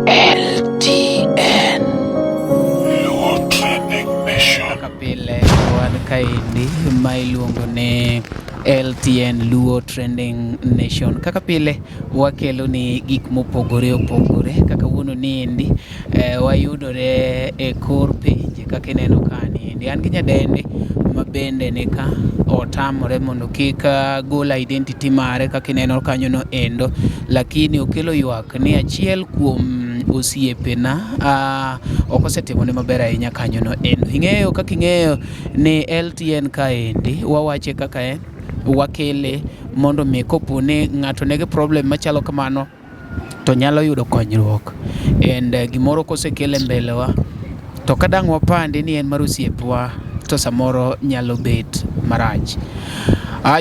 LTN. Luo Trending Nation. Kaka pile wan kaendi ma iluongo ni LTN Luo Trending Nation. Kaka pile wakelo ni gik mopogore opogore. Kaka wuono ni endi wayudore e kor pinje kaka ineno kani endi. An gi nyadendi ma bende nika otamore mondo kik gol identity mare kaka ineno kanyo no endo, lakini okelo ywak ni achiel kuom osiepena ok osetimone maber ahinya kanyo no endo. Ing'eyo kaka ing'eyo ni LTN kaendi wawache kaka en wakele mondo mi kopo ni ng'ato nigi problem machalo kamano to nyalo yudo konyruok. And gimoro kosekel e mbelewa to ka dang' wapandi ni en mar osiepwa to samoro nyalo bet marach.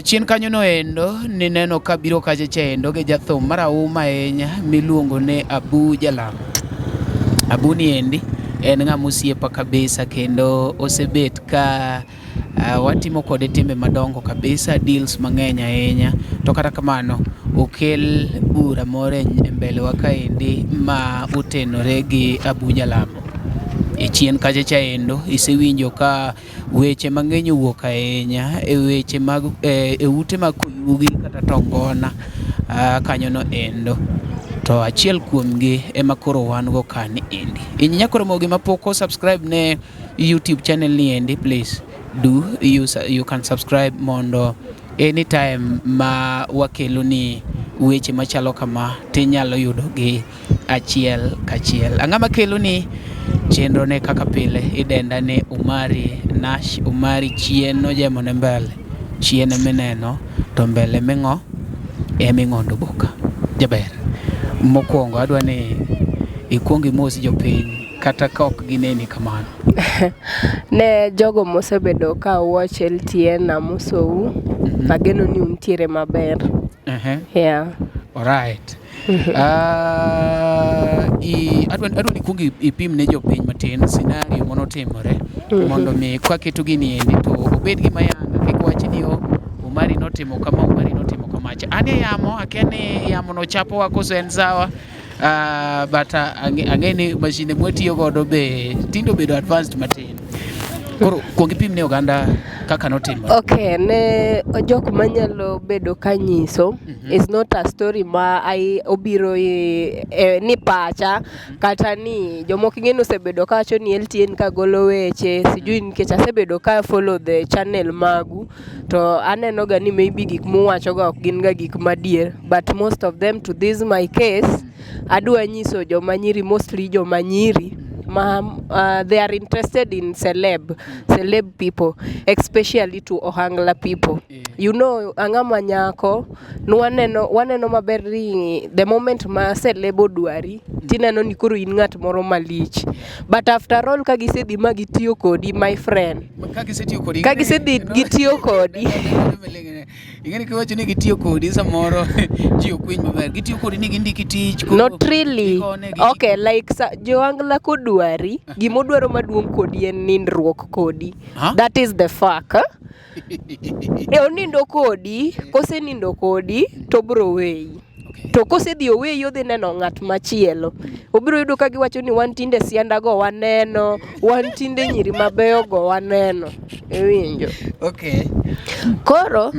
Chien kanyo no endo nineno ka biro kacha cha endo gi jathum marahuma ahinya miluongo ni Abu Jalam. Abu ni endi en ng'ama osiepa kabisa kendo osebet ka watimo kode timbe madongo kabisa, deals mang'eny ahinya. To kata kamano okel bura moro e mbelewa kaendi ma otenore gi Abu Jalamo. E chien kacha cha endo isewinjo ka weche mang'eny owuok ahinya e weche mag e ute mag Koyugi kata Tongona kanyo no endo. To achiel kuomgi ema koro wan go kani endi. Inyakoro mogi mapok o subscribe ne YouTube channel ni endi, please do you can subscribe mondo anytime ma wakelo ni weche machalo kama tinyalo yudo gi achiel kachiel. Ang'ama makelo ni chenro ne kaka pile idenda ni Umari Nash. Umari chien nojemo ne mbele, chien emineno to mbele ming'o eming'ondo boka. Jaber, mokwongo adwa ni ikuong imos jopiny kata ka ok gineni kamano. Ne jogo mosebedo ka watch LTN amosou. Ageno ni untiere maber. Yeah. Alright. Adwa ni ikuong ipim ne jopiny matin scenario manotimore mondo mi kwaketo gini endi to obed gima yanga kik wach ni o Omari notimo kama, Omari notimo kamacha. An e yamo akia ni yamo no chapowa koso en sawa. But ang'e ni mashinde mwatiyo godo be tinde obedo advanced matin. Koro kuong ipim ne oganda kaka notimore. Okay, ne jok manyalo bedo ka nyiso is not a story ma ai obiro ni pacha kata ni jomoko ing'e ni osebedo ka wacho ni LTN ka golo weche sijui nikech asebedo ka follow the channel magu to aneno ga ni maybe gik muwacho ga ok gin ga gik madier, but most of them to this my case adwa nyiso joma nyiri, mostly joma nyiri ma they are interested in celeb people, especially to ohangla people. Ang'ama nyako nwaneno waneno maber ni the moment ma celeb odwari tineno ni koro in ng'at moro malich, but after all ka gisedhi ma gitiyo kodi, my friend, Ka gisetiyo kodi, ka gisedhi gitiyo kodi. Ing'eni kiwacho ni gitiyo kodi samoro ji ok winj maber. Gitiyo kodi ni gindiki tich. Koro Not really. gikone Okay, like sa, joangla kodwari, gimodwaro maduong' kodi en nindruok kodi. Huh? That is the fact. E onindo kodi, kosenindo kodi to obro weyi. To kosedhi oweyi odhi neno ng'at machielo. Obiro yudo ka giwacho ni wan tinde sianda go waneno, wan tinde nyiri mabeyo go waneno. Iwinjo? Okay. Koro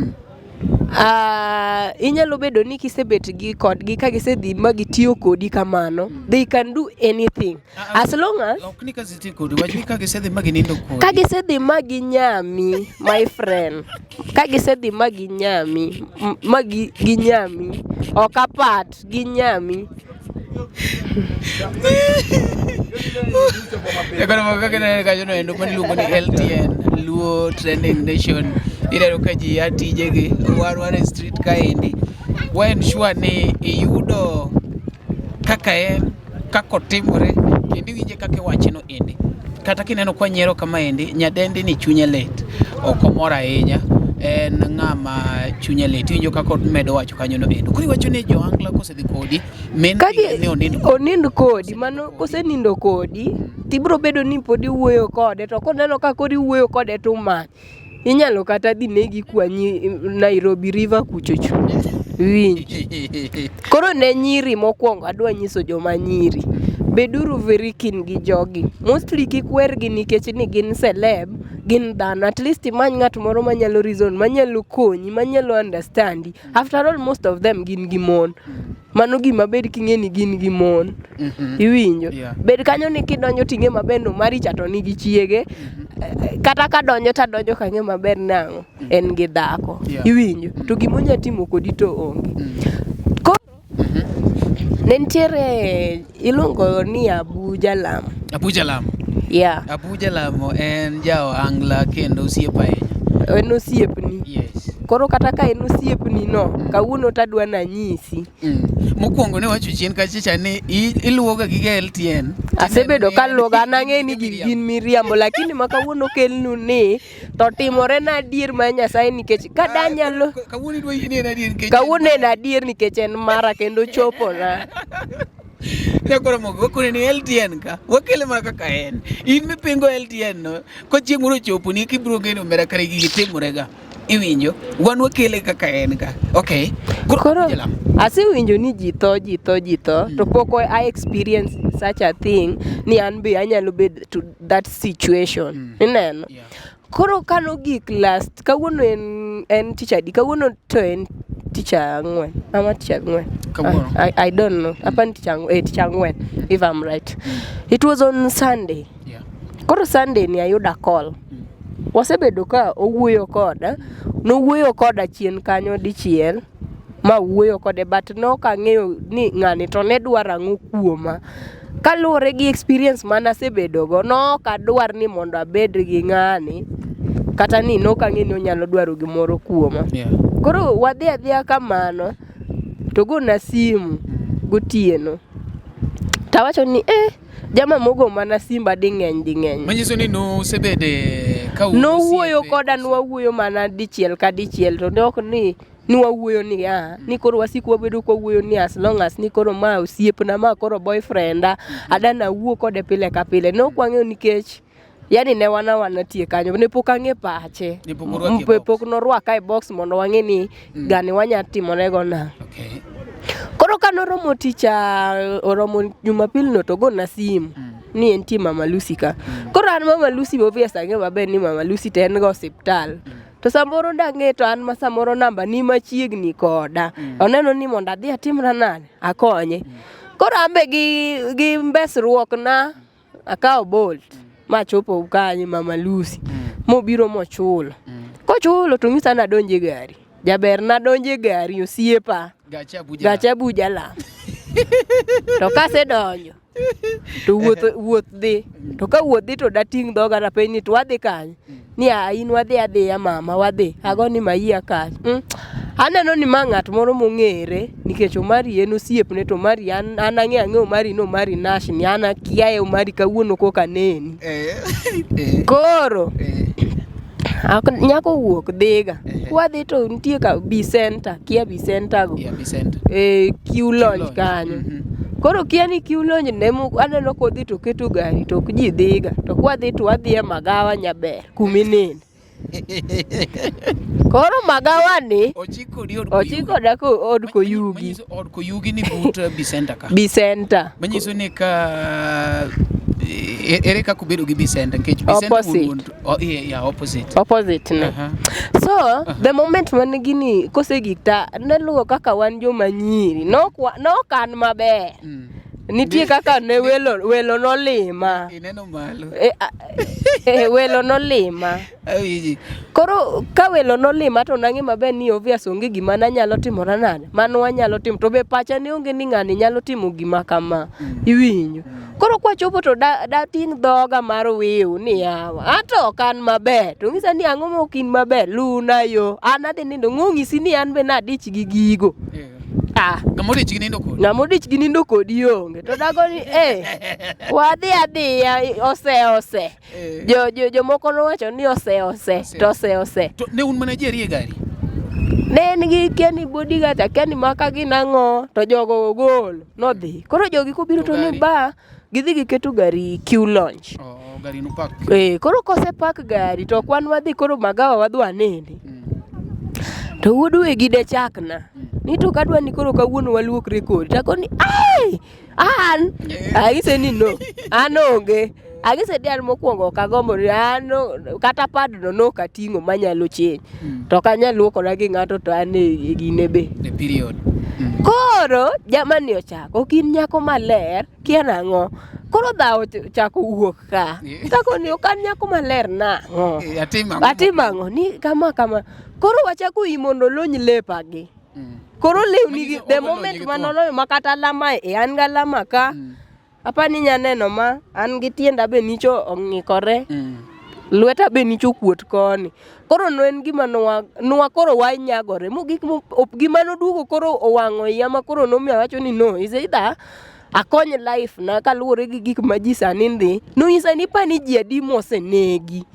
inyalo bedo ni kisebet gi kodgi ka gisedhi ma gitiyo kodi kamano, they can do anything as long as Ok ni ka gisetiyo kodi, wach ni ka gisedhi ma ginindo kodi. Ka gisedhi ma ginyami, my friend, ka gisedhi ma ginyami ma ginyami ok apat ginyami. Ekoro moko kaka ineno kanyo no endo mano iluongo ni LTN, Luo Trending Nation. Ineno ka ji ya tijegi, wan e street kaendi. Wa ensure ni iyudo kaka en, kaka otimore, kendo iwinje kaka iwache no endi. Kata kineno kwa nyiero kama endi, nyadendi ni chunye lit. Ok omor ahinya. En ng'ama chunye lit. Iwinjo kaka omedo wacho kanyo no endo. Koro iwacho ni jo-Angla kosedhi kodi, main Ka thing en ni onind kodi. Onind kodi, mano kosenindo kodi tibiro bedo ni pod iwuoyo kode, to koneno ka koro iwuoyo kode too much, inyalo kata dhi negi kwanyi Nairobi River kuchocho. Winj. Koro ne nyiri mokwongo adwa nyiso joma nyiri. Beduru very keen gi jogi. Mostly kik wergi nikech ni gin celeb, gin dhano. At least imany ng'at moro manyalo reason, manyalo konyi, manyalo understandi. After all most of them gin gi mon. Mano gima bed king'e ni gin gi mon. Iwinjo? Yeah. Bed kanyo ni kidonjo ting'e maber ni Omari cha to nigi chiege. Eh, Kata kadonjo tadonjo kang'e maber nang'o en gi dhako. Yeah. Iwinjo? To gima onya timo kodi to onge. Koro ne nitiere iluongo ni Abuja Lam. Abuja Lamo. Yeah. Abuja Lamo en ja ohangla kendo osiep ahinya. En osiepni. Yes. Koro kata ka en osiepni no, kawuono tadwa nanyisi. Mokwongo ne wacho chien kacha cha ni iluwoga gige LTN. Asebedo kaluwoga an ang'e ni gigi gin miriambo lakini ma kawuono okelnu ni to timore na adier mar Nyasaye nikech ka danyalo Kawuono idwa yie ni en adier nikech kawuono en adier nikech en mara kendo chopona. Nyakoro mogo wakone ni LTN ka wakele mana kaka en. In mipingo LTN no ko chieng' moro ochoponi kibiro geno omera kare gigi timorega. Iwinjo? Wan wakele kaka en ka. Okay. Koro Abuja Lamo. asewinjo ni ji tho ji tho ji tho to pok I experience such a thing ni an be anyalo bedo to that situation. Ineno? Yeah. Koro kanogik last kawuono en tich adi? Kawuono to en tich ang'wen. Ama tich ang'wen. Kawuono. I don't know. Apani tich ang'wen, tich ang'wen if I'm right. It was on Sunday. Yeah. Koro Sunday ni ayudo call. Wasebedo ka owuoyo koda. Nowuoyo koda chien kanyo dichiel ma wuoyo kode but ne ok ang'eyo ni ng'ani to ne dwaro ang'o kuoma. Kaluwore gi experience mane asebedo go, ne ok adwar ni mondo abed gi ng'ani kata ni ne ok ang'e ni onyalo dwaro gimoro kuoma. Yeah. Koro wadhi adhiya kamano to ogona simu gotieno. Tawacho ni eh, jama mogo mana simba ding'eny ding'eny. Manyiso ni nosebede ka un Nowuoyo osiepe koda nwawuoyo mana dichiel ka dichiel to ne ok ni ni wawuoyo ni ah, ni koro wasik wabedo kwawuoyo ni as long as ni koro ma osiepna ma koro boyfrienda ada nawuo kode pile ka pile. Ne ok wang'eyo nikech yani ne wan awana tie kanyo ne pok ang'e pache. Ne pok orwaki e box. Pok norwaka e box mondo wang'e ni gani wanya timonego nang'o. Okay. Koro ka noromo tich oromo Jumapil no to gona simu ni entie Mama Lucy ka. Koro an Mama Lucy obvious ang'eyo maber ni Mama Lucy to en ga osiptal. To samoro dang'e to an ma samoro namba ni machiegni koda. Oneno ni mondo adhi atimra nade? Akonye. Koro an be gi mbesruok na akawo Bolt machopo kanyo Mama Lucy mobiro mochulo. Kochulo to onyisa ni adonj e gari. Jaber nadonjo e gari osiepa. Gacha Abuja. Gacha Abuja lam. To kasedonjo to wuoth wuoth dhi. To ka wuoth dhi to dating' dhoga tapenj ni to wadhi kanye? Ni a in wadhi adhiya mama wadhi. Ago ni mayia kacha. Aneno ni ma ng'at moro mong'ere nikech Omari en osiepne to Omari an ang'eyo ang'eya Omari ni Omari Nash ni an akiaye Omari kawuono koka aneni. Koro nyako owuok dhiga. Kwadhi to nitie ka B center, kia B center go. Yeah, B center. Q lounge kanyo. Koro kia ni Q lounge ne aneno kodhi to keto gari to ok ji dhiga. To kwadhi to wadhi e magawa Nyaber kumininde. Koro magawa ni Ochik koda od Koyugi. Manyiso od Koyugi ni but B center ka. B center. Manyiso ni ka ere kaka obedo gi B center nikech B center Opposite. Oh, yeah, opposite. Opposite ne. So, the moment mane gini kosegik ta naluwo kaka wan joma nyiri. Nok an maber. Nitie kaka ne welo nolima. Ineno malo. Welo nolima. Awinji. Koro ka welo nolima to nang'e maber ni obvious onge gima nanyalo timora nade. Mano wanyalo timo. To be pacha ne onge ni ng'ani nyalo timo gima kama. Iwinjo. Koro kwachopo to dating' dhoga mar wiu ni yawa. Ato ok an maber. To ng'isa ni ang'o ma ok in maber? Luna yo. An adhi nindo. Ng'o ng'isi ni an be nadich gi gigo. Ah. Ng'ama odich gi nindo kodi. Ng'ama odich gi nindo kodi onge. To dago ni wadhi adhiya ose ose. Jomoko nowacho ni ose ose to ose ose. To ne un mana ji ariyo e gari? Ne en gi kia ni bodyguard akia ni maka gin ang'o to jogo ogol nodhi. Koro jogi kobiro to ni ba gidhi giketo gari Q lounge. Oh, gari no park. Koro kose park gari to ok wan wadhi koro magawa wadhi wanindi. To wuod wegi de chakna. Ni to kadwa ni koro kawuono waluokre kodi. Takoni ai an anyise ni no an onge. Anyise ni an mokwongo ok agombo ni an kata pad no nok ating'o manyalo change. To ok anyal luokora gi ng'ato to an e gine be. The period. Koro jamani ochako ok in nyako maler kia nang'o. Koro dhawo ochako wuok ka. Tako ni ok an nyako maler nang'o. Eh, atim ang'o? Atim ang'o ni kama kama. Koro wachako i mondo olony lepagi. Koro lewni gi Manyiso the ok olony moment gi mane thuon. oloyo ma kata alama e an galama ka. Apa ni inya neno ma an gi tienda be nicho ong'ikore. Lweta be nicho kuot koni. Koro no en gima nwa nwa koro wanyagore. Mogik mo gima noduogo koro owang'o iya ma koro nomiyo awacho ni no is either akony life na kaluwore gi gik ma ji sani ndhi. Nonyisa ni pani ji adi mosenegi.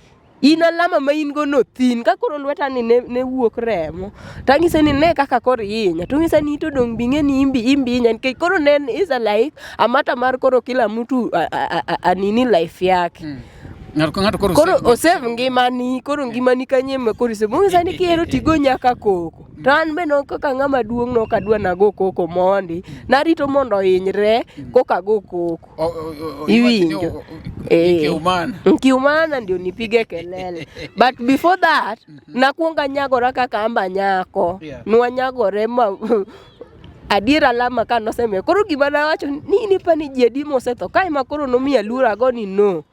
In alama ma in go no thin ka koro lweta ni ne, ne wuok remo. Tang'ise ni ne kaka koro ihinya. Tong'isa ni to dong' bing'e ni imbi imbi ihinya nikech koro ne en is a like a matter mar koro kila mtu a nini life yake. Ng'ato ka ng'ato koro Koro osave- osave ngimani, koro ngimani kanye ma koro isave. Ong'isa ni kihero tigo nyaka koko. To an be no kaka ng'ama duong' nok adwa nago koko mondi. Narito mondo ohinyre koka ago koko. Iwinjo. Iwinjo. Eh. Kiumana. Kiumana ndio nipige kelele. But before that, nakuongo anyagora kaka amba nyako. Nwanyagore ma adier alama ka nosemiyo. Koro gima nawacho ni ni pani ji adi mosetho kae ma koro nomiya luoro ago ni no.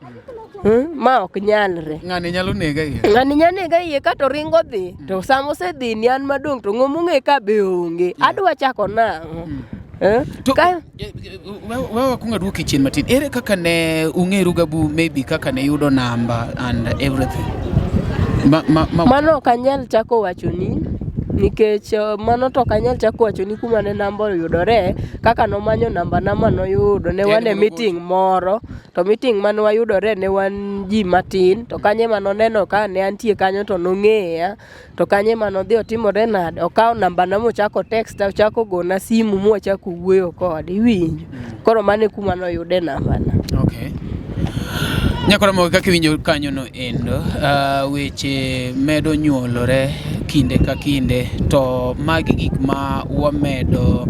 Ma ok nyalre. Ng'ani nyalo nega iye. Ng'ani nya nega iye ka to ringo dhi. To sama osedhi ni an madong' to ng'omo ng'e ka be onge. Adwa chako nang'o? Eh? To Ka we wakwong aduoki chien matin. Ere kaka ne ung'eru gabu maybe kaka ne yudo namba and everything? Ma Mano ok anyal chako wachoni nikech mano to ok anyal chako wachoni kuma ne namba oyudore kaka nomanyo namba na ma noyudo ne wan e meeting moro to meeting mane wayudore ne wan ji matin to kanyo ema noneno ka ne antie kanyo to nong'eya to kanyo ema nodhi otimore nade okawo namba na mochako text ochako gona simu mwachako wuoyo kode iwinjo koro mano e kuma noyude namba na. Okay. Nyakora mogo kaka iwinjo kanyo no endo, weche medo nyuolore kinde ka kinde to magi gik ma wamedo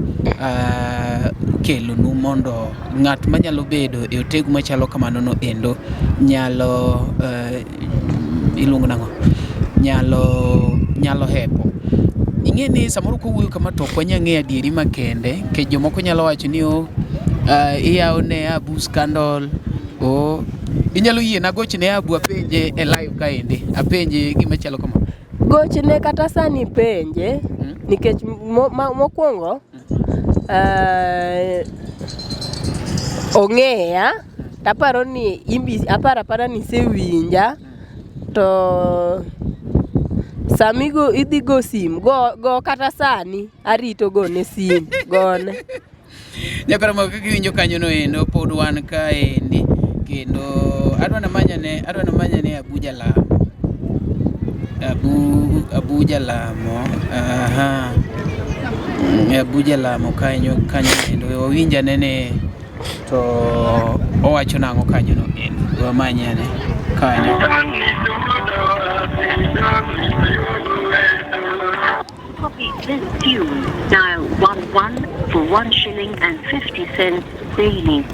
kelonu mondo ng'at manyalo bedo e otegu machalo kamano no endo nyalo iluongo nang'o? Nyalo hepo. Ing'e ni samoro kowuoyo kama to ok wanyal ng'eyo adieri makende nikech jomoko nyalo wacho ni oh, iyawo ne Abu scandal oh, inyalo yiena agochne Abu apenje e live kaendi apenje gima chalo kama. Gochne kata sani penje nikech mokwongo ong'eya taparo ni imbi aparo apara ni isewinja to sami go idhi go sim go, go kata sani arito gone sim gone. Nyakora mogo kaka iwinjo kanyo no endo pod wan kaendi kendo adwa namanyane Abuja Lamo. Abuja Lamo. Aha. Abuja Lamo kanyo kanyo endo wawinj ane ni to owacho nang'o kanyo no endo. Wamanye ane kanyo. Copy this tune. Dial 11 for 1 shilling and 50 cents daily.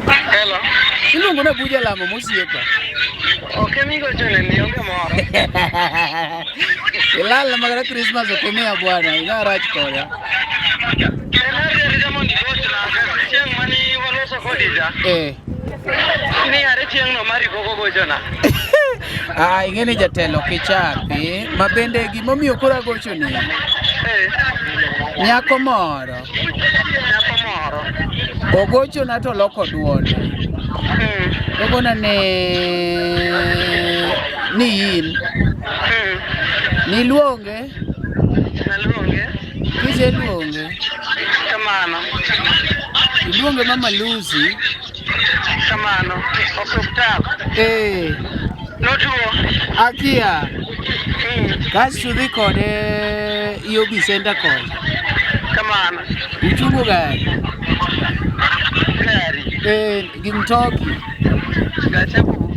Hello. Iluongo ni Abuja Lamo mosiepa. Ok emigochone ni onge moro. Ilal makata Christmas ok imiya bwana, ing'a rach koda. En arita mondo igochna chieng' mane waloso kodi cha. Ni are chieng' no mari pok ogochona. Ah, ing'e ni jatelo kichapi ma bende gimomiyo koro agochoni nyako moro Nyako moro. ogochona to loko duonde ogona ni in niluonge Naluonge. kiseluonge Kamano. iluonge mama Lucy Kamano. Osuptal. Notuo. Akia kasto dhi kode Yobi Center kocha Kamano. uchungo gari Gari. Gi mtoki Gacha bu.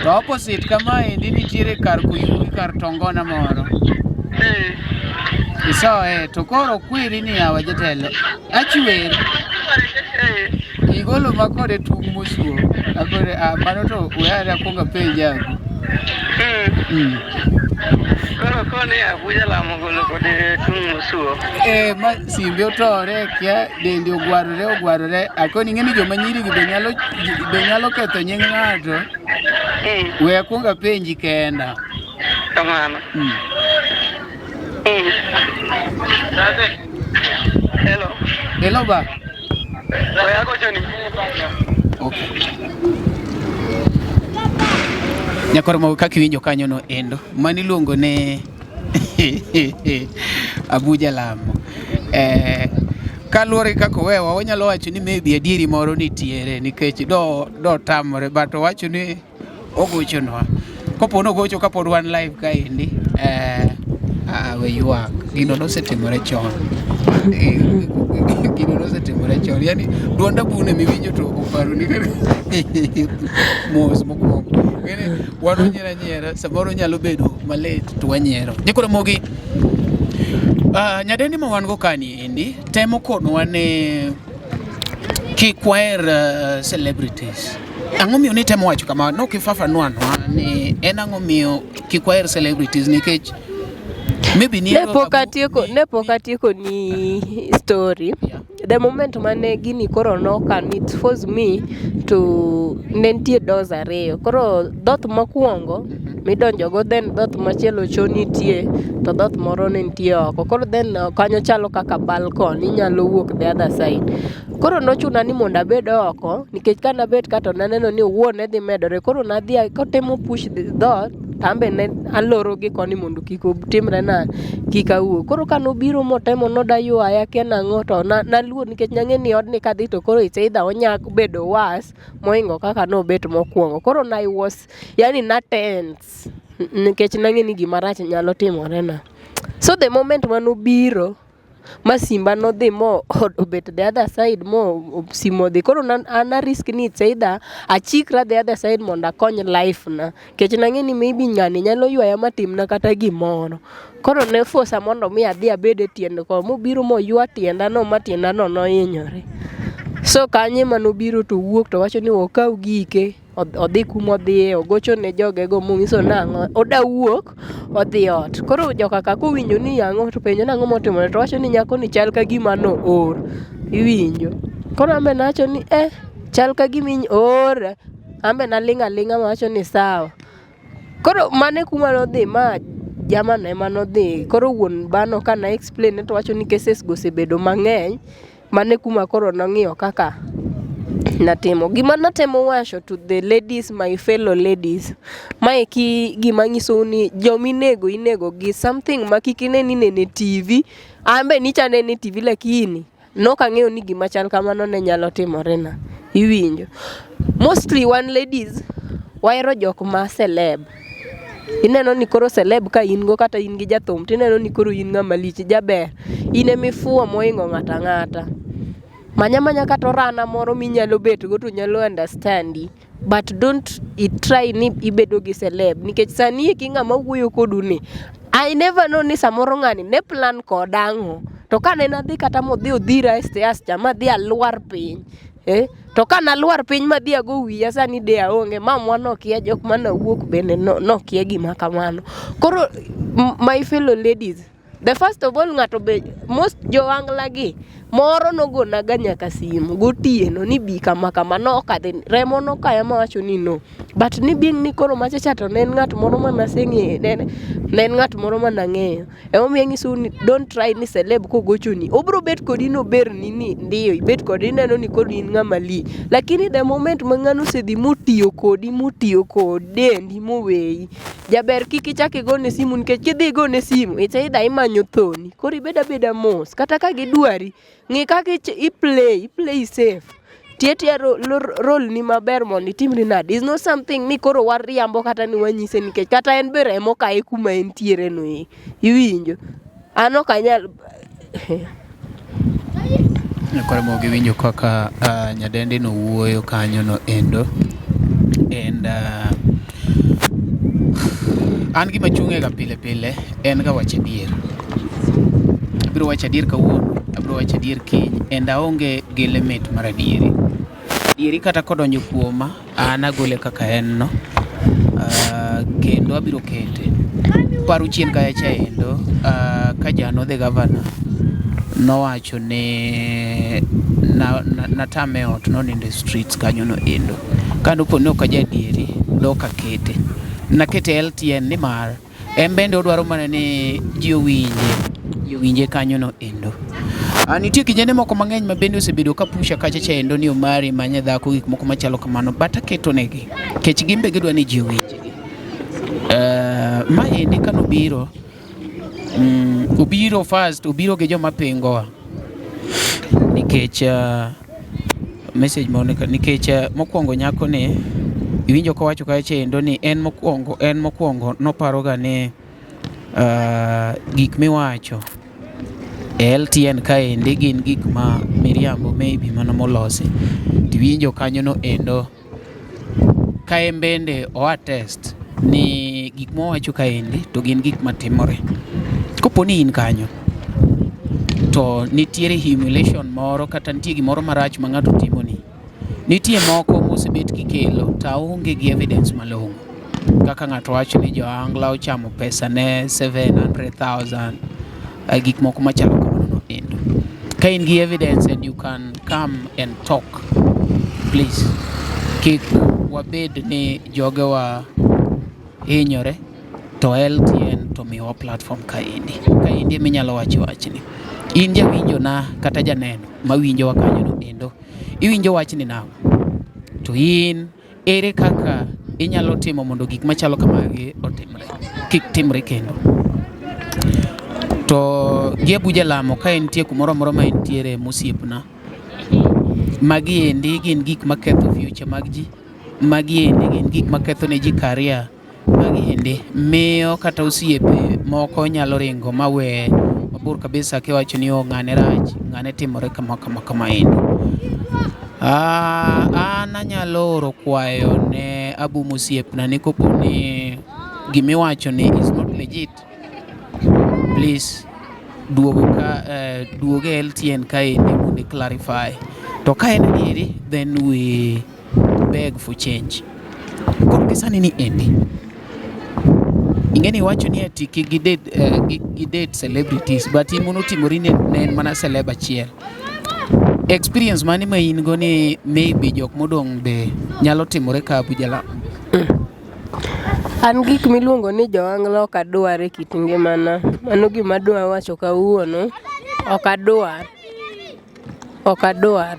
To opposite kama endi nitiere kar kuyugi kar tongona moro. Isoye to koro kwiri ni yawa jatelo. Achwer. Eh. Igolo ma kode tung' mosuo. Akore ah mano to we are akwong apenj yago. Koro koni Abuja lamo golo kode tung' mosuo. Eh, ma simbe otore kia dende ogwarore ogwarore. Akoni ing'e ni joma nyiri gi be nyalo ketho nying ng'ato. We akwong apenji kenda. Kamano. Hello. Hello ba. We agochoni. Okay. Nyakoro ma kaka iwinjo kanyo no endo mano iluongo ne Abuja Lamo. Eh, kaluwore gi kaka owewa wanyalo wacho ni maybe adieri moro nitiere nikech do tamore but owacho ni ogochonwa. Kopo nogocho kapod wan live kaendi we ywak. Gino nosetimore chon. Gino nosetimore chon. Yani duond abune miwinjo to oparoni mos mokwongo. Yani wan wanyiero anyiera samoro nyalo bedo malit to wanyiero. Nyikwa Ramogi, nyadendi ma wan go kani endi temo konwa ni kik waher celebrities. Ang'o miyo nitemo wacho kama? Nokifafanua ni en ang'o miyo kik waher celebrities nikech maybe ni Ne pok atieko, ne pok atieko ni story. Yeah. The moment mane gini koro nokan, it forced me to ne nitie doors ariyo. Koro dhoot mokwongo midonjo go, then dhoot machielo cho nitie, to dhoot moro ne nitie oko. Koro then kanyo chalo kaka balcony, inyalo wuok the other side. Koro nochuna ni mondo abed oko, nikech ka nabet ka to naneno ni wuo ne dhi medore. Koro nadhi kotemo push the dhoot, to an be ne aloro gi koni mondo kik otimre na kik awuog. Koro ka nobiro motemo noda ywaya akia nang'o to naluor nikech nang'e ni odni kadhi to koro it's either onya bedo worse mohingo kaka nobet mokwongo. Koro I was yani na tense nikech nang'e ni gima rach nyalo timore na. So the moment manobiro ma simba nodhi mo obet the other side mo simu odhi. Koro an a risk ni it's either achikra the other side mondo akony life na. Nikech nang'e ni maybe ng'ani nyalo ywaya matimna kata gimoro. Koro ne force mondo mi adhi abed e tiend ko mobiro moywa tienda no ma tienda no nohinyore. So kanyo ema nobiro to owuok to wacho ni okaw gike odhi kuma odhiye ogocho ne jogego monyiso nang'o oda wuok odhi ot. Koro joka ka kowinjo ni ang'o to penjo nang'o motimore to wacho ni nyako ni chal ka gima no or. Iwinjo. Koro an be nawacho ni eh chal ka gima oora. An be naling' aling'a mawacho ni sawa. Koro mano e kuma nodhi ma jamano ema nodhi. Koro wuon bano ka na explain ne to wacho ni cases go osebedo mang'eny. Mano e kuma koro nong'iyo kaka natimo. Gima natemo wacho to the ladies, my fellow ladies, maeki gima nyisou ni jominego inego gi something ma kik ine ni ineno e TV. An be nicha anene e TV lakini nok ang'eyo ni gima chal kamano ne nyalo timore na. Iwinjo. Mostly wan ladies wahero jok ma celeb. Ineno ni koro celeb ka in go kata in gi jathum tineno ni koro in ng'ama lich jaber. In emifuwo mohingo ng'ato ang'ata. Manya manya kata orana moro minyalo bet go to nyalo understand i. But don't i try ni ibedo gi celeb nikech sani eki ng'ama wuoyo kodu ni I never know ni samoro ng'ani ne plan koda ang'o. To kane nadhi kata modhi odhira e stairs cha madhi alwar piny. To ka nalwar piny madhi ago wiya sani de aonge. Mamwa nokia, jok mane awuok bende nokia gima kamano. Koro my fellow ladies, the first of all ng'ato be most jo-angla gi moro nogonaga nyaka simu gotieno ni bi kama kama nok adhi remo nokaya mawacho ni no. But ni being ni koro macha cha to ne en ng'at moro mane aseng'eyo ne en ng'at moro mane ang'eyo. Emomiyo anyisou ni don't try ni celeb kogochoni obiro bet kodi noberni ni ndiyo ibet kode ineno ni koro in ng'ama lich. Lakini the moment ma ng'ano osedhi motiyo kodi motiyo kod dendi moweyi, jaber kik ichak igone simu nikech kidhi igone simu it's either imanyo thoni. Koro ibed abeda mos kata ka gidwari ng'i kaka i play, i play safe. Ti atiya role ni maber mondo itimri nade. It's not something ni koro wariambo kata ni wanyise nikech kata en be remo kaye kuma entiere no e. Iwinjo? An ok anyal Koro giwinjo kaka nyadendi no wuoyo kanyo no endo and an gima chung'e ga pile pile en ga wacho adier. Abiro wacho adier kawuono, abiro wacho adier kiny, and aonge gi limit mar adieri. Adieri kata kodonjo kuoma, an agole kaka en no, kendo abiro kete. Paro chien kacha endo, ka Jano the governor nowacho ni natame e ot nonindo e streets kanyo no endo. Kane opo ni ok aja adieri, dok akete. Nakete LTN nimar en bende odwaro mana ni ji owinje, ji owinje kanyo no endo. Nitie kijende moko mang'eny ma bende osebedo ka pusha kacha cha endo ni Omari manye dhako gik moko machalo kamano but aketo negi kech gin be gidwa ni ji owinjgi. Maendi kanobiro obiro first obiro gi joma pingowa nikech message maoneka nikech mokwongo nyako ni iwinjo kowacho kacha endo ni en mokwongo noparoga ni gik miwacho e LTN kaendi gin gik ma miriambo maybe mana molosi. Tiwinjo kanyo no endo ka en bende o attest ni gik mowacho kaendi to gin gik matimore. Kopo ni in kanyo to nitiere humiliation moro kata nitie gimoro marach ma ng'ato timoni. Nitie moko mosebet kikelo to aonge gi evidence malong'o. Kaka ng'ato wacho ni jo-Angla ochamo pesa ne 700,000 gik moko machalo kamano endo. Ka in gi evidence and you can come and talk, please kik wabed ni jogewa hinyore to LTN to miyowa platform kaendi. Kaendi ema inyalo wache wachni. In jawinjo na kata janeno mawinjowa kanyo no endo, iwinjo wachni nang'o? To in ere kaka inyalo timo mondo gik machalo kamagi otimre, kik timre kendo? To gi Abuja Lamo ka entie kumoro amora ma entiere mosiepna, magi endi gin gik maketho future mag ji, magi endi gin gik maketho ne ji career, magi endi miyo kata osiepe moko nyalo ringo mawe mabor kabisa kiwacho ni oh ng'ane rach, ng'ane timore kama kama kama endi. An anyalo oro kwayo ne Abu mosiepna ni kopo ni gimiwacho ni is not legit, please duogo ka duog e LTN kaendi mondo i clarify. To ka en adieri then we beg for change. Koro gi sani ni endi, ing'e ni iwacho ni ati kik gidate, kik gidate celebrities but in monotimori ni ne en mana celeb achiel. Experience mane ma in go ni maybe jok modong' be nyalo timore ka Abuja Lamo? An gik miluongo ni jo-Angla ok adwar e kit ngimana. Mano gima adwa wacho kawuono. Ok adwar. Ok adwar.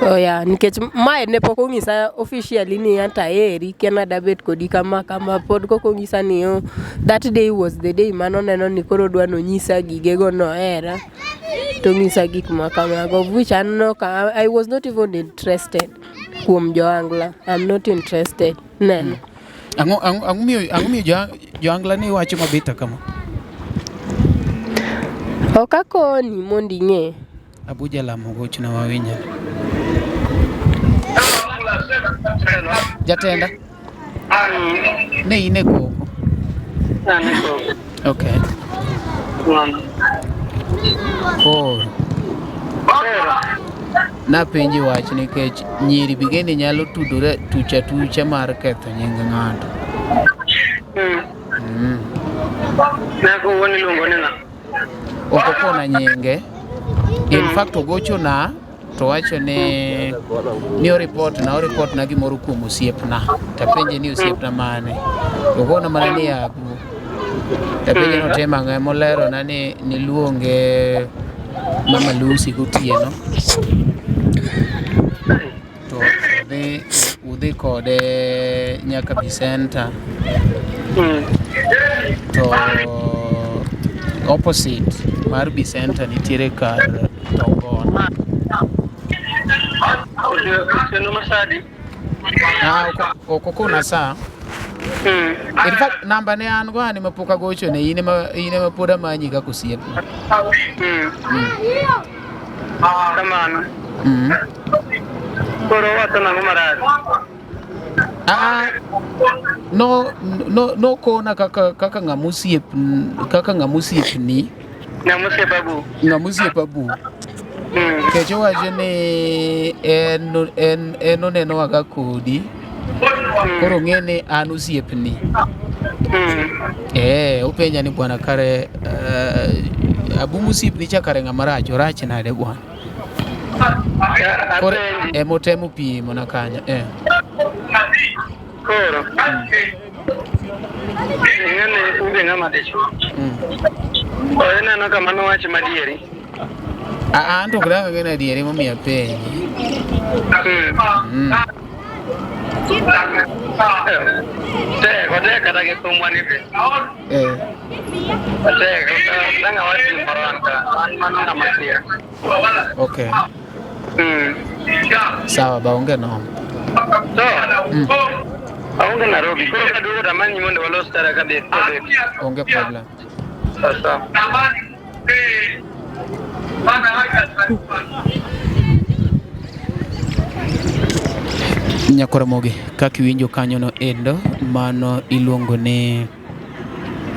Oh yeah, nikech mae ne pok onyisa officially ni anta aheri kia nadabet kodi kama kama pod kok onyisa ni oh, that day was the day manoneno ni koro odwa nonyisa gigego nohera tonyisa gik ma kamago of which an nok I was not even interested kuom jo-Angla. I'm not interested. Neno. Ang'o miyo jo-Angla ni wacho mabita kama? Ok akoni mondo ing'e. Abuja Lamo gochna wawinja. Jatenda, ne in e koko. Okay. Koro napenji wach nikech nyiri bigeni nyalo tudore tucha tucha mar ketho nying ng'ato. Nyako wuon iluongo ni ng'a? Ok okona nyinge. In fact ogochona to wacho ni oripot na oripot na gimoro kuom osiepna. Tapenje ni osiepna mane. Okona mana ni Abu. Tapenje ni otimo ang'o molerona ni niluonge Mama Lucy gotieno. To udhi kode nyaka Bicenta. To opposite mar Bicenta nitiere kar Tongona. Otieno Masadi. Ah, ok okona sa. In fact, namba ne an go an ema pok agochone, in ema pod amanyi kaka osiepna. Kamano. Koro wacho nang'o marach? Ah, no nokona kaka ng'ama osiep kaka ng'ama osiepni. Ng'ama osiepa bu. Ng'ama osiepa bu. Kech owacho ni en en en onenowaga kodi. Koro ong'e ni an osiepni. Eh, openja ni bwana kare Abu mosiepni cha kare ng'ama rach, orach nade bwana? Koro emotemo pimo na kanyo. Eh. Koro. Ing'e ni in be ng'ama dichuo. Ineno kama nowacho madieri. An to ok dang' ang'e ni adieri emomiyo apenji. Tek, otek kata gi thumwa ni be. Otek, dang' awach gimoro an ka. An mano ng'ama kia. Okay. Sawa ba onge noma. To, aonge Nairobi. Koro kaduogo to amanyi mondo walos tara kadhi. Onge problem. Sasa. Nyakoramogi, kaka iwinjo kanyono endo, mano iluongo ni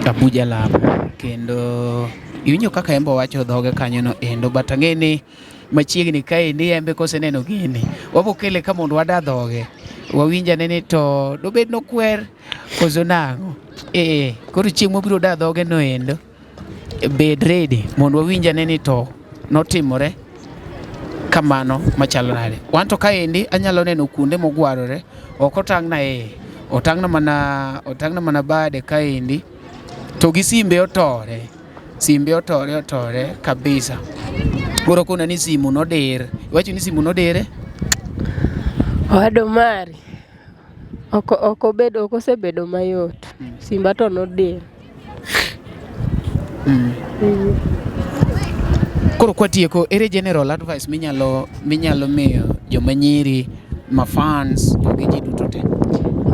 Abuja Lamo. Kendo iwinjo kaka embe owacho dhoge kanyono endo, but ang'e ni machiegni kaendi embe koseneno gini, wabokele ka mondo wada dhoge. Wawinj ane ni to dobed nokwer koso nang'o. Ee, koro chieng' mobiro da dhoge no endo, bed ready mondo wawinj ane ni to notimore kamano machalo nade. Wan to kaendi anyalo neno kuonde mogwarore, ok otang'na iye, otang'na mana, otang'na mana bade kaendi to gi simbe otore, simbe otore otore kabisa. Koro kona ni simu nodir, iwacho ni simu nodire? Owadu mari ok ok obedo ok osebedo mayot. Simba to nodir. Koro kwatieko, ere general advice minyalo minyalo miyo joma nyiri, ma fans to gi ji duto te?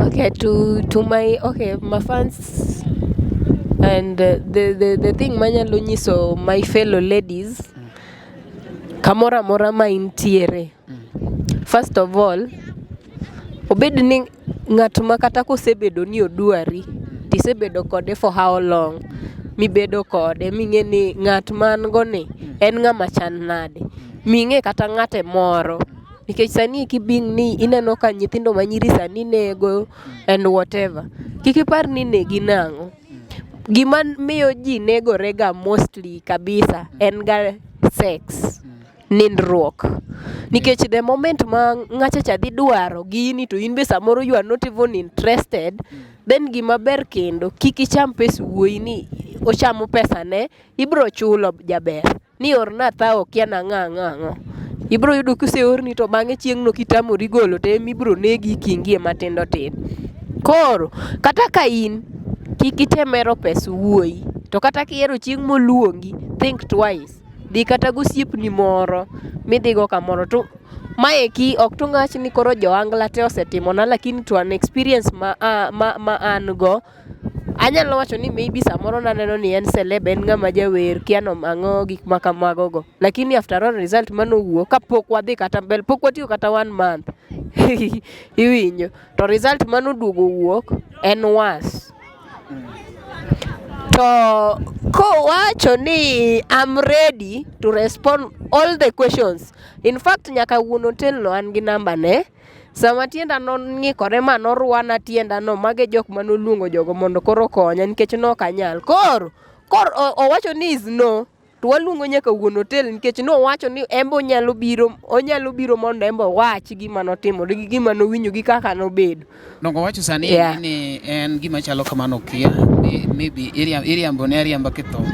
Okay, to my okay, my fans and the thing manyalo nyiso my fellow ladies kamoro amora ma intiere. First of all, obed ni ng'at ma kata kosebedo ni odwari, tisebedo kode for how long, mibedo kode ming'e ni ng'at ma an go ni en ng'ama chal nade. Ming'e kata ng'ate moro. Nikech sani kibing ni ineno ka nyithindo ma nyiri sani nego and whatever. Kik ipar ni negi nang'o. Gima miyo ji negore ga mostly kabisa en ga sex. Nindruok. Nikech the moment ma ng'acha cha dhi dwaro gini to in be samoro you are not even interested, then gima ber kendo kik icham pes wuoyi ni ochamo pesane, ibro chulo jaber. Ni orna thao kia nang'o ang'o ang'o. Ibro yudo koseorni to bang'e chieng'no kitamori golo to ema ibro negi kingie matindo tindo. Koro, kata ka in, kik item hero pes wuoyi. To kata kihero chieng' moluongi, think twice. Dhi kata gosiepni moro midhigo kamoro to maeki ok to ng'ach ni koro jo ohangla te osetimona lakini to an experience ma, ma, ma an go anyalo wacho ni maybe samoro naneno ni en celeb en ng'ama jawer kia no ang'o gik ma kamago go lakini after all result manowuok kapok wadhi kata mbele pok watiyo kata one month iwinjo to result manoduogo wuok en worse. To kowacho ni I'm ready to respond all the questions. In fact nyaka wuon hotel no an gi namba ne. Sama tienda nong'ikore ma norwana tienda no, mago e jok manoluongo jogo mondo koro okonya nikech nok anyal. Koro, koro owacho ni is no, to waluongo nyaka wuon hotel nikech nowacho ni en be onyalo biro, onyalo biro mondo en be owach gima notimore gi gima nowinjo gi kaka nobedo. Dongo wacho sani ni en gima chalo kamano kia, maybe iriambo ne ariamba kithum.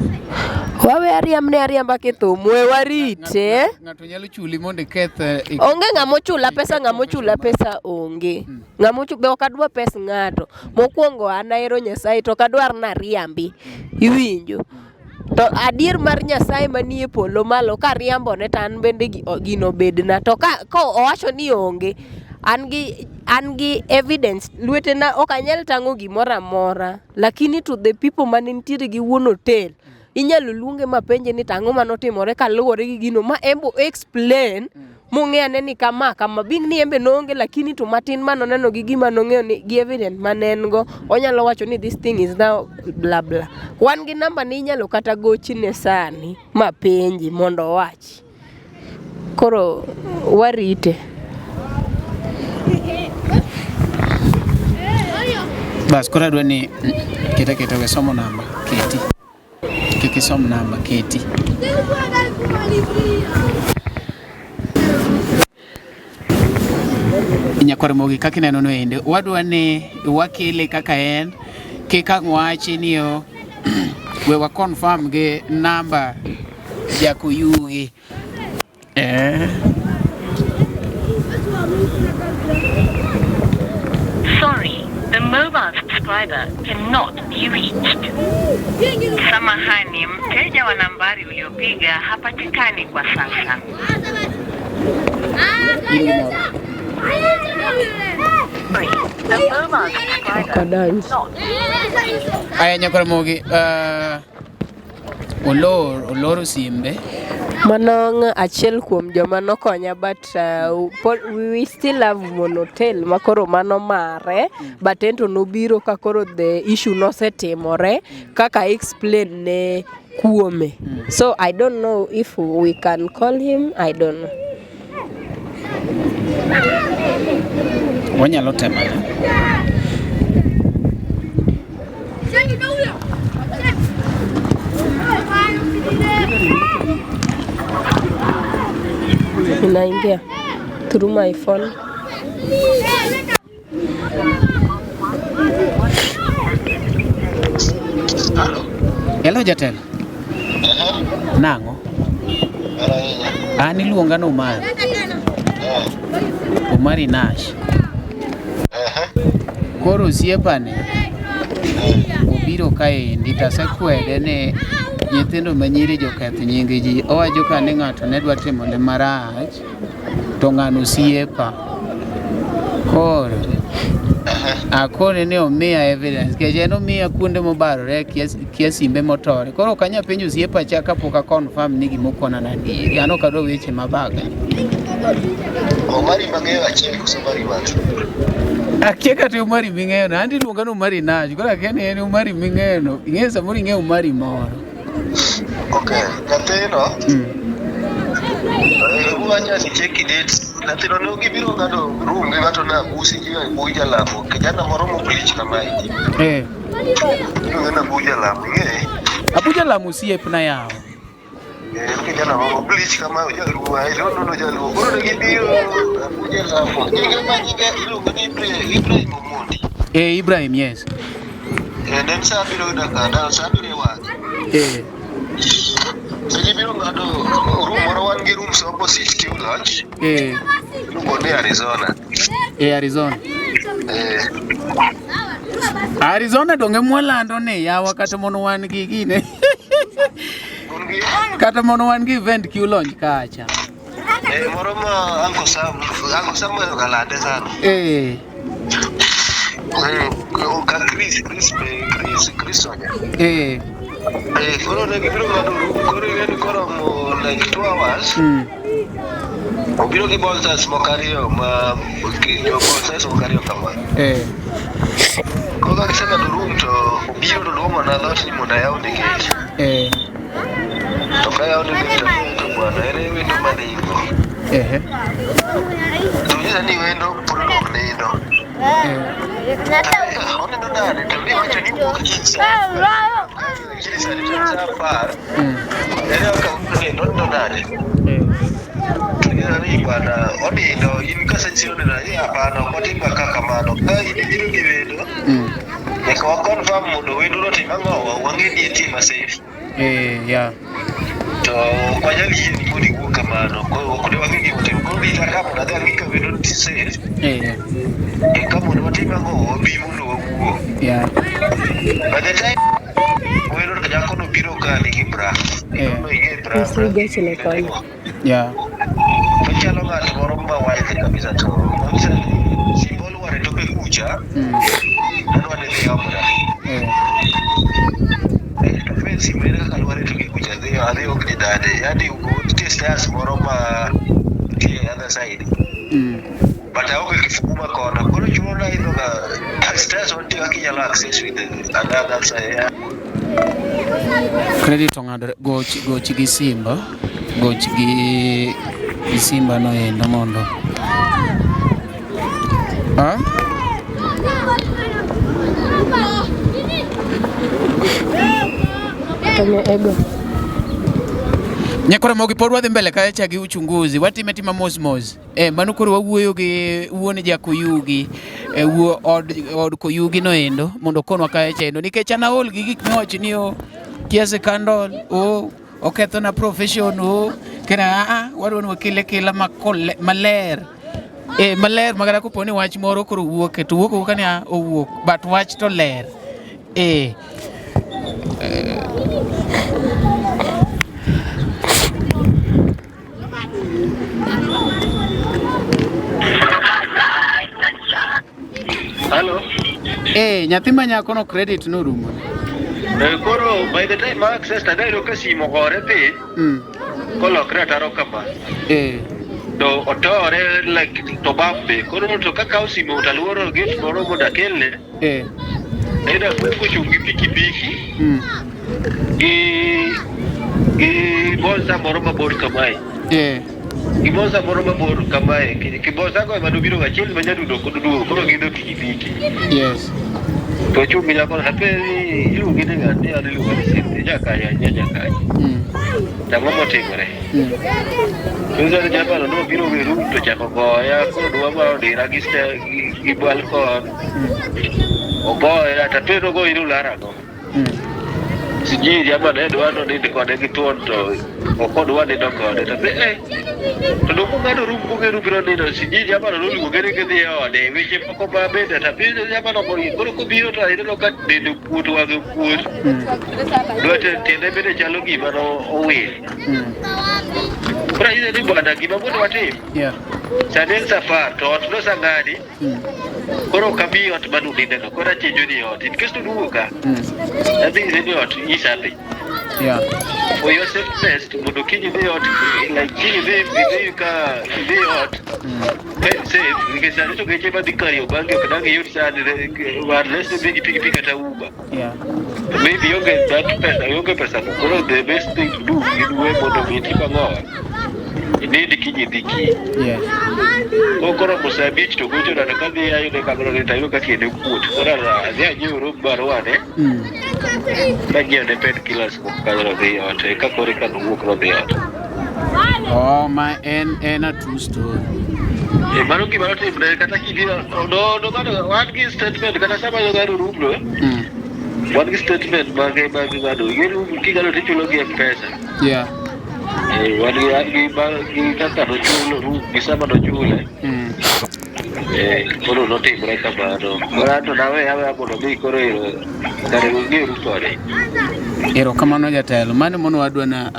Wawe ariamb ne ariamba kithum, we warite. Ng'ato nyalo chuli mondo iketh. Onge ng'ama ochula pesa, ng'ama ochula pesa onge. Ng'ama ochula, be ok adwa pes ng'ato. Mokwongo an ahero Nyasaye to ok adwar nariambi. Iwinjo? To adier mar Nyasaye manie polo malo kariambone to an bende gino bedna. To ka owacho ni onge, an gi an gi evidence lwetena ok anyal tang'o gimoro amora. Lakini to the people mane nitiere gi wuon hotel, inyalo luonge ma penje ni to ang'o mane otimore kaluwore gi gino ma en be o explain. Mong'e ane ni kama kama bing ni embe noonge lakini to matin manoneno gi gima nong'eyo ni gi evidence mane en go onyalo wacho ni this thing is now bla bla. Wan gi namba ni inyalo kata gochne sani ma penji mondo owachi. Koro warite. Bas koro adwa ni keta keta we somo namba keti. Kik isom namba keti. Nyakwar Mogi kaka ineno no ende wadwa ni wakele kaka en kik ang' wachi ni o we wa confirm gi namba Jakuyugi. Eh. Sorry, the mobile subscriber cannot be reached. Samahani, mteja wa nambari uliopiga hapatikani kwa sasa. Sorry, the mobile subscriber Okadonj. cannot Aya Nyakwar Mogi, olor oloro simbe. Mano achiel kuom joma nokonya but we still have Monotel ma koro mano mare but ento nobiro ka koro the issue nosetimore kaka explain ne kuome. So I don't know if we can call him, I don't know. Wanyalo temo. Inaingia through my phone. Hello jatelo. Nang'o? An iluonga ni Omari. Omari Nash. Koro osiepani obiro kaendi to asekwede ni nyithindo manyiri joketh nying ji. Owacho ka ni ng'ato ne dwa timone marach to ng'ano osiepa. Koro akone ni omiya evidence nikech en omiya kuonde mobarore kia simbe motore. Koro ok anyal penjo osiepa cha kapok a confirm ni gima okona na adieri. An ok adwa weche mabaga. Omari mang'eyo achiel koso Omari wat? Akia kata Omari ming'eyo no. Anto iluonga ni Omari Nash. Koro akia ni en Omari ming'eyo no. Ing'eyo samoro ing'eyo Omari moro. Okay, nyathino uwacha ni cheki date. Nyathino ne gibiro ng'ado room gi ng'ato na abusi gi Abuja Lamo. Kijana moro mobleach kama iki. Eh. Iluonge ni Abuja Lamo, ing'eye? Abuja Lamo osiepna yawa. En kijana moro bleach kama ojaluo, I don't know jaluo. Koro ne gibiro Abuja Lamo. Nyinge ma nyinge iluongo ni Ibrahim Omondi. Eh, Ibrahim, yes. Ne en sa abiriyo gi dakika, sa abiriyo e wang'e. Eh. So gibiro ng'ado room moro wan gi rooms opposite Q Lounge. Eh. Iluongo ni Arizona. Eh, Arizona. Eh, Arizona donge mwalando ni yawa kata mono wan gi gine. un gi Kata mono wan gi event Q Lounge kacha. Moro ma Uncle Sam, Uncle Sam ohero ga lande sana. Eh. Ka Chris, Chris, Chris, Chris Sonya. Eh. Koro ne gibiro ng'ado room, koro ing'e ni koromo like 2 hours. Obiro gi bolsters moko ariyo ma jo bolsters moko ariyo kama. Eh. Koro ka giseng'ado room to obiro to duong'ona dhoot ni mondo ayawne gate. Eh. To ka ayawne gate to to bwana ere wendo mane in go. Eh. To nyisa ni wendo pod ok nindo. Eh. Onindo nade to ni wacho ni wuok kiny kiny sani to en sa 10. Ere kaka onindo onindo nade? Eh. To nyisa ni bwana onindo in kasechiewo nindo ni hapana ok watim ga ka kamano. Ka in ibiro gi wendo nyaka wa confirm mondo wendo no otim ang'o wang'e ni entie ma safe. Eh, yeah. To ok wanyal yie ni mondo iwuog kamano. Koro ok ne wang'e gima otim. Koro rita ka mondo adhi ang'i ka wendo nitie safe. Eh. Eka mondo watim ang'o wabi mondo wawuo. Yeah. By the time wendo to nyako no biro ka nigi bra. Eh. No ing'e bra. Nisi gochne koni. Yeah. Ochalo ng'at moro ma wise kabisa to onyisa ni simba olwar e toke kucha adwa ni dhi omna. Eh. To fe simba ere kaka lwar e toke kucha adhi adhi ok ni dade. Yaani nitie stairs moro ma nitie other side. But aonge kifungu ma kono. Koro chuno na idho ga stairs wantie kaka inyalo access with another side. Credit ong'adore goch goch gi Simba goch gi Simba no endo mondo ha? Kanye ego. Nyakora mogi pod wadhi mbele kacha gi uchunguzi watime tima mos mos. Mano koro wawuoyo gi wuon Jakoyugi wuo od Koyugi no endo mondo okonwa kacha endo nikech an aol gi gik miwacho ni o kia scandal o oketho na profession o kena a wadwa ni wakele kela maler maler makata kopo ni wach moro koro wuok to wuok awuoka ni a owuok but wach to ler. Hello. Nyathi ma nyako no credit norumo. Koro by the time ma access to ayudo ka simu ogore piny kolokre ataro kama. To otore like to bambe. Koro to kakawo simu to aluoro gate moro mondo akelne. Ayudo kochung' gi pikipiki gi bonsa moro mabor kamae. Gi bonsa moro mabor kamae. Ki bonsa go ema nobiro gachiel ma nyadundo ok oduogo koro giidho pikipiki. Yes. To achung' gi nyako no tapenje ni iluongi ni ng'a? Ni an iluonga ni Cynthia. Jakanye? Anya jakanye. To ang'o motimore? Onyisa ni jamano nobiro gi room to chako goya koro dwa ma odira gi gi balkon. Ogoya tapenje ni ogoyi ni ulara ang'o? Sijui jamaa ne dwa nonind kode gi thuon to ok odwa nindo kode to to dong ung'ado room kung'eru biro nindo sijui jamaa no noluonge ni gidhi e ode weche moko ma bende tapenjo jamaa no koro kobiro to ineno ka dende okuot wang'e okuot lwete tiende bende chalo gima no owil. Koro anyise ni bwana gima mondo watim sani en saa apar to ot nosang'adi koro ok abi ot manuninde no koro achenjo ni ot in case to ka adhi nyise ni ot nyisa dhi for your safeness mondo kiny idhi ot like kiny idhi ka idhi ot ka in safe nikech sani to geche madhi Kariobangi ok dang iyud sani unless idhi gi pikipiki kata Uber. Maybe ionge that pesa ionge pesa no koro the best thing to do in we mondo mi itim ang'o inind kiny idhi kiny. Koro koromo saa abich to gochona to kadhi ayude kamano to ayudo ka tiende kuot koro adhi anyiewo room barua ne kanyiewo ne painkillers moko kanyo nodhi ot eka koro eka nowuok nodhi ot. Oh, ma en a true story. Mano gima notimre kata kibiro no no ng'ado wan gi statement kata sama ng'ado room no wan gi statement mage mag ng'ado ing'e room king'ado tichulo gi M-Pesa. Wan gi wan gi gi kaka nochulo room gi sama nochule. Koro notimre kamano. Koro anto naweya aweya mondo odhi koro ero kare ung'eru kode. Erokamano jatelo, mano mono wadwa na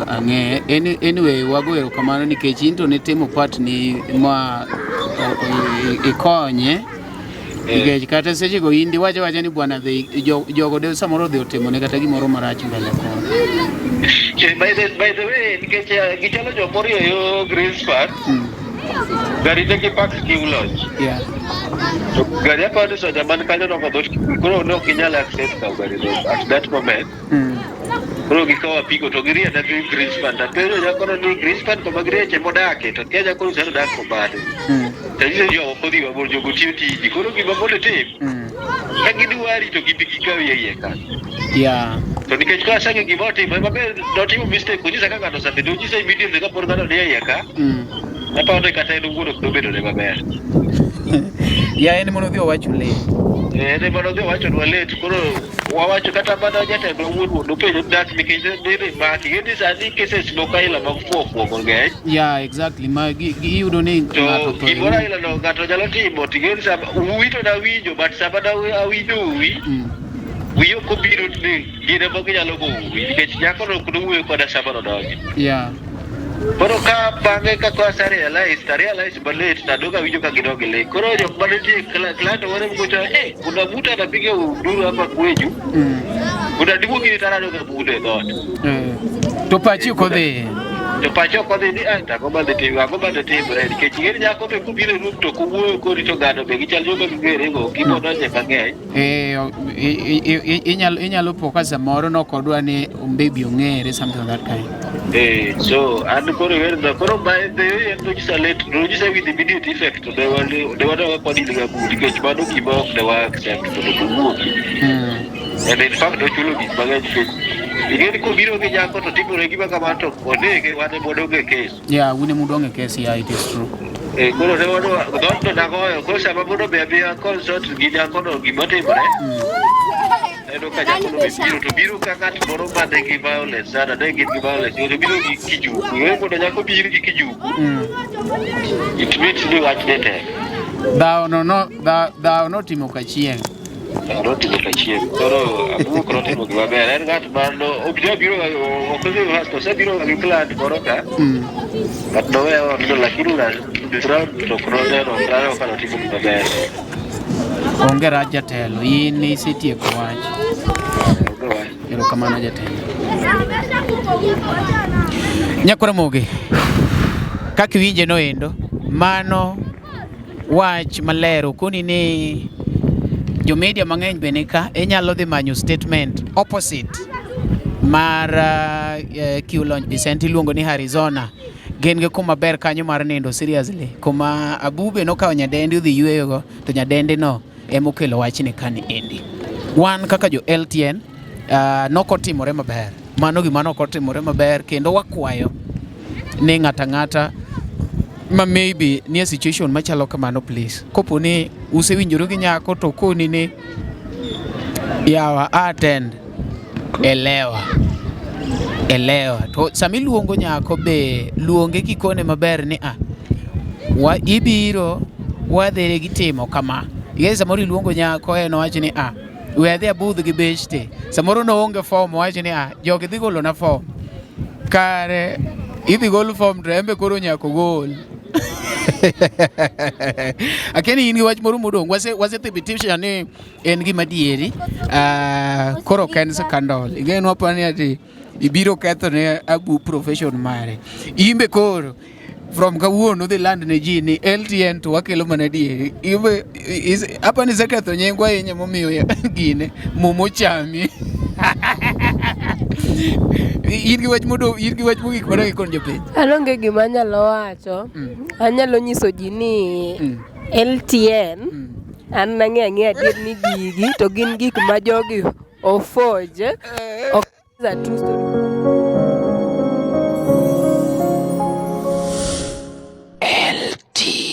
ang'e. Anyway, wago erokamano nikech in to nitimo part ni ma ikonye. Nikech kata sechego in diwach awacha ni bwana dhi jogo de samoro odhi otimone kata gimoro marach mbele kono. By the way, nikech gichalo joma orieyo Greenspan, gari ne gipak Kiu Lodge. To gari aparo ni soja man kanyo nogo dhoot koro ne ok ginyal access kawo gari no at that moment. Koro gikawo apiko to girieda gi Greenspan. Tapenjo nyakono ni Greenspan koma girieche modake to kia nyako ni odak komane. To anyiso ni jogo ok odhi mabor, jogo tiyo tiji. Koro gima mondo itim, ka gidwari to gibi gikawi e iye ka. To nikech ka aseng'e gima otimo ema be notimo mistake onyisa ka ng'ato osedhi to onyisa immediately kapod ng'ato ni e iye ka. Aparo ni kata en owuon ok nobedo ne maber. Ya en mono odhi owacho late. En ema nodhi owachonwa late koro wawacho kata mana jatendwa wuon nopenjo ni dak nikech nene maki ing'e ni sani cases moko aila mag fuo fuo go ng'eny. Yeah, exactly. Ma iyudo ni To ng'ato tho e gimoro room. aila no ng'ato nyalo timo to ing'e ni sama uwi to nawinjo but sama awinjo uwi wiyi ok obiro ni gin ema ginyalo go uwi nikech nyakono ok nowuoyo koda sama nodonjo. Koro ka bang'e ka koro ase realize to realize malate to adog awinjo ka gidog gi Koro jok manitie client moro gocho kuna mtu anapiga nduru hapa kwenyu. Kuna duo gini tarado ka budo e dhoot. To pachi ok odhi. To pache ok odhi ni ah, to ang'o madhi timore, ang'o madhi timore nikech ing'e ni nyako be kobiro e room to ok owuoyo kodi to ng'ato be gichal joma ging'ere go ok gibo donje mang'eny. Eh, inyalo inyalo po ka samoro nokodwa ni baby ong'ere something of that kind. Eh, so an koro ing'e koro by the way en nonyisa late, nonyisa with immediate effect to ne wan ne wadwa kod in gabu nikech mano gima ok ne wa accept mondo owuogi. And in fact ochulo gik mang'eny nikech ing'e ni kobiro gi nyako to timore gima kamano to onege wan ema wadong' e kes. Yeah, un ema udong' e kes, yeah, it is true. Eh, koro ne wadwa dhoodno nagoyo koro sama mondo be abiya consult gi nyakono gima timore neno ka nyakono be biro to biro ka ng'at moro ma nigi violence sana ne gin gi violence to biro gi kijuku ing'e mondo nyako bir gi kijuku it means ni wachne tek. Dhawo no no dhawo notimo kachieng'. Notimo kachieng'. Koro Abuok notimo gima ber. En ng'at ma no obiro biro ok odhi house osebiro gi client moro ka. But noweyo odno lakini la round to ok noneno ok naneno ka notimo gima ber. Onge rach jatelo, in isetieko wach. Onge wach. Erokamano jatelo. Nyakwar Ramogi, kaka iwinje noendo, mano wach maler okoni ni jo media mang'eny be nika inyalo dhi manyo statement opposite mar Q Lounge Vicente iluongo ni Arizona gin gi kuma ber kanyo mar nindo seriously kuma Abube nokawo nyadendi odhi yueyogo to nyadendi no emokelo wachni kani endi wan kaka jo LTN nokotimore maber mano gima nokotimore maber kendo wakwayo ni ng'ata ng'ata ma maybe nie situation machalo kamano please kopo ni usewinjoru gi nyako to koni ni yawa attend elewa elewa to sama iluongo nyako be luonge kikone maber ni a wa ibiro wadhi gi timo kama ing'e samoro iluongo nyako en owacho ni a we adhi abudh gi beshte samoro noonge form owacho ni a jogi dhi golona form kare idhi gol form to embe koro nyaka ogol akia ni in gi wach moro modong' wase wasethibitisha ni en gima adieri koro ok en scandal ing'e ni waparo ni ati ibiro ketho ne Abu profession mare in be koro from kawuono dhi land ne ji ni LTN to wakelo mana adieri in be apa ni iseketho nyingwa ahinya momiyo gine muma ochami in gi wach modong' in gi wach mogik madong' ikon jopiny An onge gima anyalo wacho. Anyalo nyiso ji ni LTN an nang'eyo ang'eya adier ni gigi to gin gik ma jogi oforge. Ok a true story. LTN.